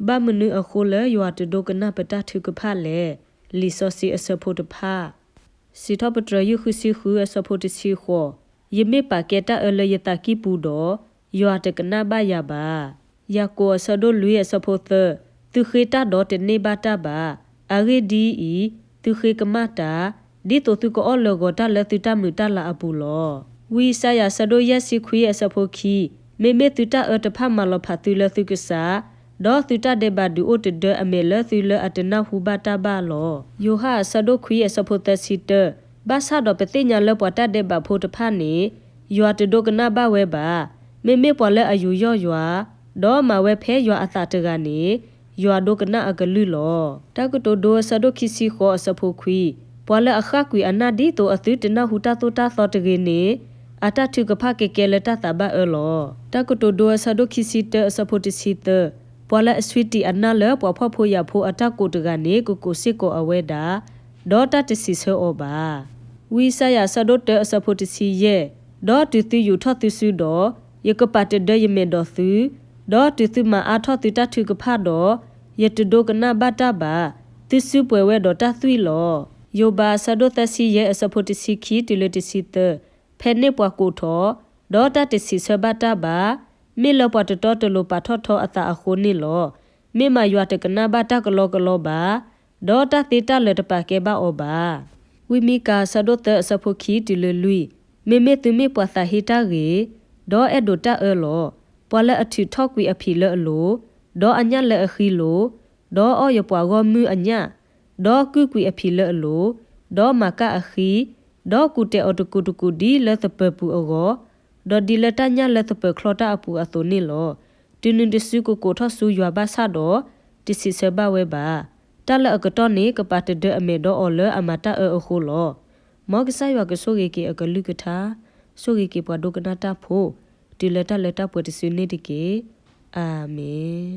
ဘၣ်မနုၤအဃိလၢယွၤတဒိကနၣ်ပတၢ်ထုကဖၣ်လဲၣ်. လံာ်စီဆှံအဆၢဖိတဖၣ် စံးထီၣ်ပတြၢၤ ယုၢ်ဃုဆံဃု အဆၢဖိတဆံဃိး, ယမ့ၢ်ပာ်ကဲတၢ်အၢလၢယသးကံၢ်ပူၤဒီး, ယွၤတကနၣ်ဘၣ်ယၤဘၣ်. ယၤကိာ်အဆၢဒိၣ်လွံၢ်အဆၢဖိသၢ, သုဃ့တၢ်ဒီးတန့ၢ်ဘၣ်တၢ်ဘၣ်. အဂ့ၢ်ဒ်အံၤ, သုဃ့ကမၣ်တၢ်, ဒ်သိးသုကအီၣ်လၢာ်ဂီၤတၢ်လၢသုတၢ်မုာ်တၢ်လၤအပူၤလီၤ. ဝံယၡါယၤအဆၢဒိၣ်ယဲၢ်ဆံခွံအဆၢဖိခံ, မ့မ့ၢ်သုတၢ်အၢတဖၣ်မၤလီၤဖးသုလၢသုကစၢ်, ဒီးသုတၢ်ဒဲးဘးဒုးအိၣ်တဒၢအမဲာ်လၢသုလၢအတနၢ်ဟူဘၣ်တၢ်ဘၣ်လီၤ. ယိၤဟၣ်အဆၢဒိၣ်ခွံအဆၢဖိသၢဆံတၢ, ဘၣ်ဆၣ်ဒီးပသ့ၣ်ညါလၢပှၤတၢ်ဒဲးဘးဖိတဖၣ်န့ၣ်, ယွၤတဒိကနၣ်ဘၣ်ဝဲဘၣ်. မ့မ့ၢ်ပှၤလၢအယူးယီၣ်ယွၤ, ဒီးမၤဝဲဖဲယွၤအသးတဂၤန့ၣ်, ယွၤဒိကနၣ်အကလုၢ်လီၤ. တၢ်ကတိၤဒိအဆၢဒိၣ်ခံဆံဃိးအဆၢဖိခွံ, ပှၤလၢအဃၣ်ကွံာ်အနၢ်ဒ်သိးအသုတနၢ်ဟူတၢ်သိၣ်တၢ်သီတဂ့ၤန့ၣ်, အတၢ်ထုကဖၣ်ကကဲလၢတၢ်သးဘၣ်အၢလီၤ. တၢ်ကတိၤဒိအဆၢဒိၣ်ခံဆံတၢအဆၢဖိတဆံသၢ, ပှၤလၢအဆှံတံၢ်အနၢ်လၢပှၤဖှီၣ်ဖိယာ်ဖိအတၢ်ကိးတဂၤန့ၣ် ကကိးစ့ၢ်ကီးအဝဲဒၣ်, ဒီးတၢ်တစံးဆၢအီၤဘၣ်. ဝံယၡါယၤအဆၢဒိၣ်တၢအဆၢဖိတဆံယဲၢ်, ဒီးတုၤသုယူာ်ထီၣ်သုစုဒီး, ယကပာ်တဒၢယမဲာ်ဒီးသု, ဒီးတုၤသုမၤအါထီၣ်သုတၢ်ထုကဖၣ်ဒီး, ယတဒိကနၣ်ဘၣ်တၢ်ဘၣ်, သုစုပှဲၤဝဲဒီးတၢ်သွံၣ်လီၤ. ယိၤဘးအဆၢဒိၣ်သၢဆံယဲၢ်အဆၢဖိတဆံခံတုၤလၢတဆံသၢ, ဖဲန့ၣ်ပှၤကိးထီၣ်, ဒီးတၢ်တစံးဆၢဘၣ်တၢ်ဘၣ်, မ့ၢ်လၢပှၤတတီတလိၤပာ်ထီၣ်ထီအသးအဃိန့ၣ်လီၤ. မ့ၢ်မးယွၤတကနၣ်ဘၣ်တၢ်ကလီကလီဘၣ်, ဒီးတၢ်သ့တၢ်လၢာ်တပာ်ကဲဘၣ်အီၤဘၣ်. ဝံမံကၤအဆၢဒိၣ်သၢအဆၢဖိခံတုၤလၢလွံၢ်, မ့မ့ၢ်သုမ့ၢ်ပှၤသးဟ့တၢ်ဂ့ၤ, ဒီးအဲၣ်ဒိးတၢ်အၢလီၤ. ပှၤလၢအထုးထီၣ်ကွံာ်အဖံးလၢအလိၤ, ဒီးအညၣ်လၢအဃံလိၤ, ဒီးအီၣ်ယပှၤဂီၢ်မုၢ်အညၣ်, ဒီးကုၢ်ကွံာ်အဖံးလၢအလိၤ, ဒီးမၤကၣ်အဃံ, ဒီးကူၣ်တဲာ်အီၤတကူာ်တကူာ်ဒ်လၢသပၢၤပူၤအဂီၢ်, ဒီးဒ်လၢတၢ်ညၣ်လၢသပၢၤချီတၢ်အပူၤအသိးန့ၣ်လီၤ. တုၤနုၤတစုကကိးထီၣ်ဆူယွၤဘၣ်ဆၣ်ဒီး, တစံးဆၢဘၣ်ဝဲဘၣ်. တၢ်လၢအကတီၢ်န့ၣ် ကပာ်တဒၢအမဲာ်ဒီးအီၤလၢအမၤတၢ်အၢအဃိလီၤ. မ်ကစၢ်ယွၤကဆိၣ်ဂ့ၤက့ၤအကလုၢ်ကထါ, ဆိၣ်ဂ့ၤက့ၤပှၤဒိကနၣ်တၢ်ဖိ, တုၤလၢတၢ်လၢတၢ်ပှဲၤတစုန့ၣ်တက့ၢ်. အၤမ့ၣ်.